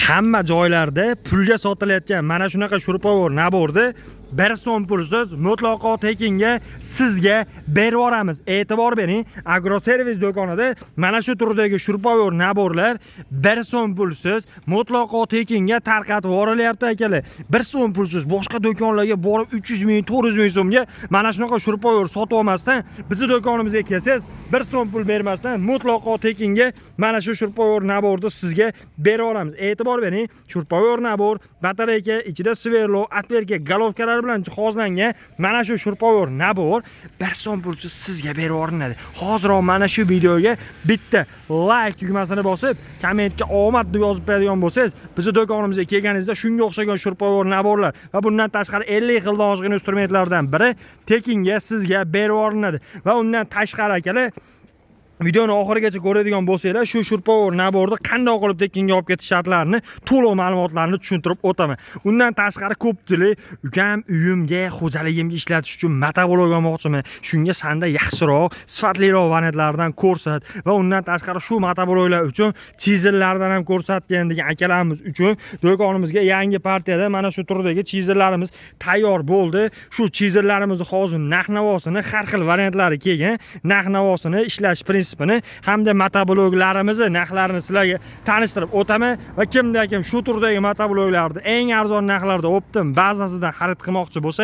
Hamma joylarda pulga sotilayotgan mana shunaqa шуруповёрт набор ni 1 so'm pulsiz, mutlaqo tekinga sizga berib yuboramiz. E'tibor bering, Agroservis do'konida mana shu turdagi шуруповёрт набор lar 1 so'm pulsiz, mutlaqo tekinga tarqatib yuborilyapti, akalar. 1 so'm pulsiz. Boshqa do'konlarga borib 300 ming, 400 ming so'mga mana shunaqa шуруповёрт sotib olmasdan, bizni do'konimizga kelsangiz, 1 so'm pul bermasdan, mutlaqo tekinga mana shu шуруповёрт набор ni sizga berib yuboramiz. E'tibor bering, шуруповёрт набор, батарейка, ichida сверло, отвертка, головка lar bilan jihozlangan mana shu шуруповёрт набор 1 so'm pulsiz sizga berib yuboriladi. Hoziroq mana shu videoga bitta layk tugmasini bosib, kommentga "omad" deb yozib qo'yadigan bo'lsangiz, bizni do'konimizga kelganingizda shunga o'xshagan шуруповёрт набор lar va bundan tashqari 50 xildan oshiq instrumentlardan biri tekinga sizga berib yuboriladi. Va undan tashqari, akalar, videoni oxirigacha ko'radigan bo'lsanglar, shu шуруповёрт набор ni qanday qilib tekinga olib ketish shartlarini, to'liq ma'lumotlarni tushuntirib o'taman. Undan tashqari ko'pchilik: "Ukam, uyimga, xo'jaligimga ishlatish uchun motoblok olmoqchiman, shunga sanda yaxshiroq, sifatliroq variantlardan ko'rsat va undan tashqari shu motobloklar uchun chizellardan ham ko'rsatgin", degan akalarimiz uchun do'konimizga yangi partiyada mana shu turdagi chizellarimiz tayyor bo'ldi. Shu chizellarimizni hozir narx navosini, har xil variantlari kelgan, narx navosini, ishlash prinsipini hamda motobloklarimizni narxlarini sizlarga tanishtirib o'taman. Va kimda kim shu turdagi motobloklarni eng arzon narxlarda оптом bazasidan xarid qilmoqchi bo'lsa,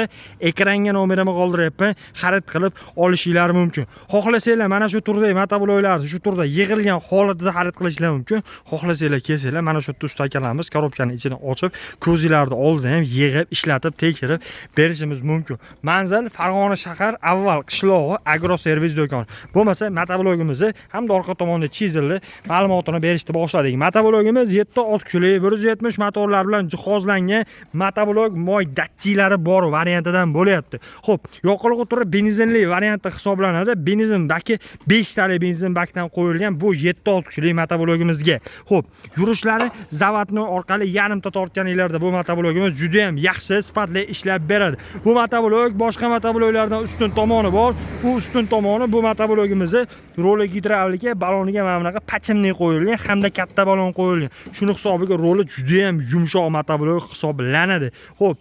ekranga nomerimni qoldiryapman, xarid qilib olishinglari mumkin. Xohlasanglar, mana shu turdagi motobloklarni shu turda yig'ilgan holatida xarid qilishlar mumkin. Xohlasanglar, kelsanglar, mana shu yerda usta akalarimiz korobkani ichini ochib, ko'zinglarni oldida ham yig'ib, ishlatib, tekshirib berishimiz mumkin. Manzil: Farg'ona shahar, Avval qishlog'i, Agroservis do'koni. Bo'lmasa, motoblogimizni hamda orqa tomonda chizelli ma'lumotini berishni boshladik. Motoblogimiz 7 ot kuchli, 170 motorlar bilan jihozlangan motoblok, moy datchiklari bor variantidan bo'lyapti. Xo'p, yoqilg'i turi benzinli varianti hisoblanadi. Benzin baki 5 tali benzin bakdan qo'yilgan bu 7 ot kuchli motoblogimizga. Xo'p, yurishlari заводной orqali yarimta tortganinglarda bu motoblogimiz juda ham yaxshi, sifatli ishlab beradi. Bu motoblok boshqa motobloklardan ustun tomoni bor. Bu ustun tomoni, bu motoblogimizni roli gidravlika, baloniga mana bunaqa подшипник qo'yilgan hamda katta balon qo'yilgan. Shuni hisobiga roli juda ham yumshoq motoblok hisoblanadi. Xo'p,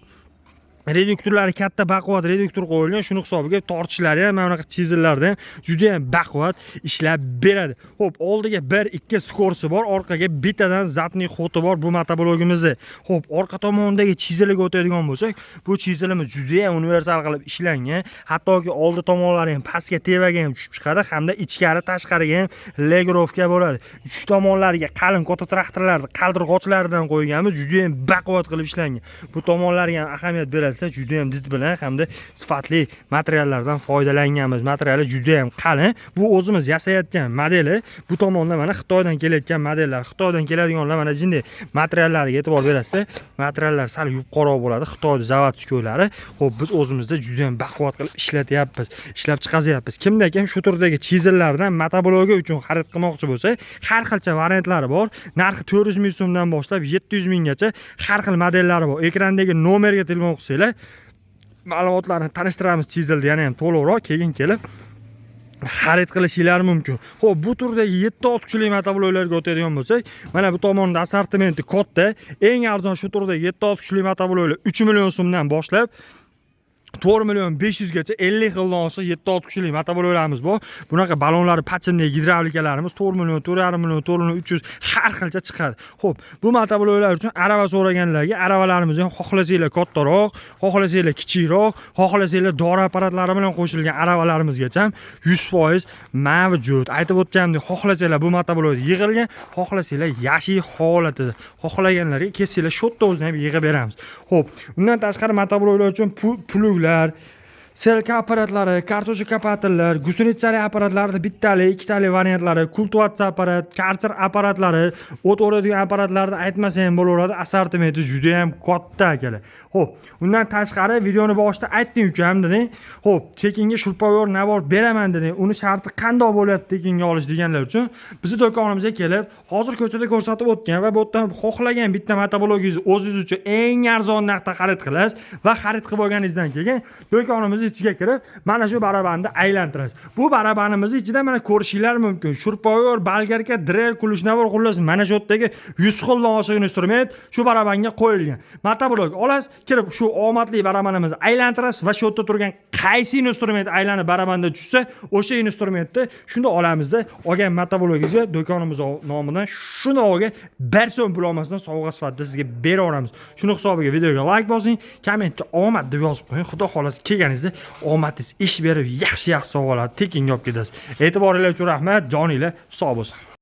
reduktorlari katta, baquvvat reduktor qo'yilgan. Shuni hisobiga tortishlari ham, mana bunaqa chizellarda ham juda ham baquvvat ishlab beradi. Xo'p, oldiga 1, 2 скорость i bor, orqaga bittadan задний ход i bor bu motoblogimizni. Xo'p, orqa tomonidagi chizeliga o'tadigan bo'lsak, bu chizelimiz juda ham universal qilib ishlangan. Hattoki oldi tomonlari ham pastga, tevaga ham tushib chiqadi hamda ichkari, tashqariga ham регулировка bo'ladi. Uch tomonlariga qalin katta traktorlarni qaldirg'ochlaridan qo'yganmiz, juda ham baquvvat qilib ishlangan. Bu tomonlariga ham ahamiyat berasizlar, juda ham did bilan hamda sifatli materiallardan foydalanganmiz. Materiali juda ham qalin. Bu o'zimiz yasayotgan modeli. Bu tomonda mana Xitoydan kelayotgan modellar. Xitoydan keladiganlar mana jinday materiallariga e'tibor berasizlar. Materiallar sal yupqaroq bo'ladi, Xitoyni заводской lari. Xo'p, biz o'zimizda juda ham baquvvat qilib ishlatyapmiz, ishlab chiqazyapmiz. Kimda kim shu turdagi chizellardan motoblog'i uchun xarid qilmoqchi bo'lsa, har xilcha variantlari bor. Narxi 400 ming so'mdan boshlab 700 minggacha har xil modellari bor. Ekrandagi nomerga telefon qilsanglar, ma'lumotlarni tanishtiramiz, chizelni yana ham to'liqroq keyin kelib xarid qilishinglar mumkin. Xo'p, bu turdagi 7 ot kuchli motobloklarga o'tadigan bo'lsak, mana bu tomonda assortimenti katta. Eng arzon shu turdagi 7 ot kuchli motobloklar 3 million so'mdan boshlab 4 million 500 gacha 50 xildan oshiq 7 ot kuchli motobloklarimiz bor. Bunaqa balonlari подшипник gidravlikalarimiz 4 million, 4,5 million, 4 million 300 har xilcha chiqadi. Xo'p, bu motobloklar uchun arava so'raganlarga aravalarimizni ham xohlasanglar kattaroq, xohlasanglar kichikroq, xohlasanglar dori apparatlari bilan qo'shilgan aravalarimizgacha ham 100% mavjud. Aytib o'tganimdek, xohlasanglar bu motoblok yig'ilgan, xohlasanglar yashil holatida. Xohlaganlarga kelsanglar, shu yerda o'zini ham yig'ib beramiz. Xo'p, undan tashqari motobloklar uchun плуг lar, селка apparatlari, картохокопатель lar, гусеница li apparatlarni bittali, ikkitali variantlari, kultivatsiya apparat, karcher apparatlari, o't o'radigan apparatlarni aytmasa ham bo'laveradi. Assortimenti juda ham katta, akalar. Xo'p, undan tashqari videoni boshida aytding, ukam, deding. Xo'p, tekinga шуруповёрт набор beraman deding. Uni sharti qandoq bo'lyapti tekinga olish deganlar uchun bizni do'konimizga kelib, hozir ko'chada ko'rsatib o'tgan va bu yerdan xohlagan bitta motoblogingizni o'zingiz uchun eng arzon narxda xarid qilasiz va xarid qilib olganingizdan keyin do'konimizni Do'konimiz ichiga kirib, mana shu barabanni aylantirasiz. Bu barabanimiz ichida mana ko'rishinglar mumkin. Шуруповёрт, болгарка, дрель, ключ набор, xullas mana shu yerdagi 100 xildan oshiq instrument shu barabanga qo'yilgan. Motoblok olasiz, kirib shu omadli barabanimizni aylantirasiz va shu yerda turgan qaysi instrument aylanib barabanda tushsa, o'sha instrumentni shunda olamizda, olgan motoblokingizga do'konimiz nomidan shunog'iga 1 so'm pul olmasdan sovg'a sifatida sizga beraveramiz. Shuni hisobiga videoga layk bosing, kommentga omad deb yozib qo'ying. Xudo xohlasa kelganingizda omadingiz ish berib, yaxshi-yaxshi sovg'alarni tekinga olib ketasiz. E'tiboringlar uchun rahmat, joninglar sog' bo'lsin.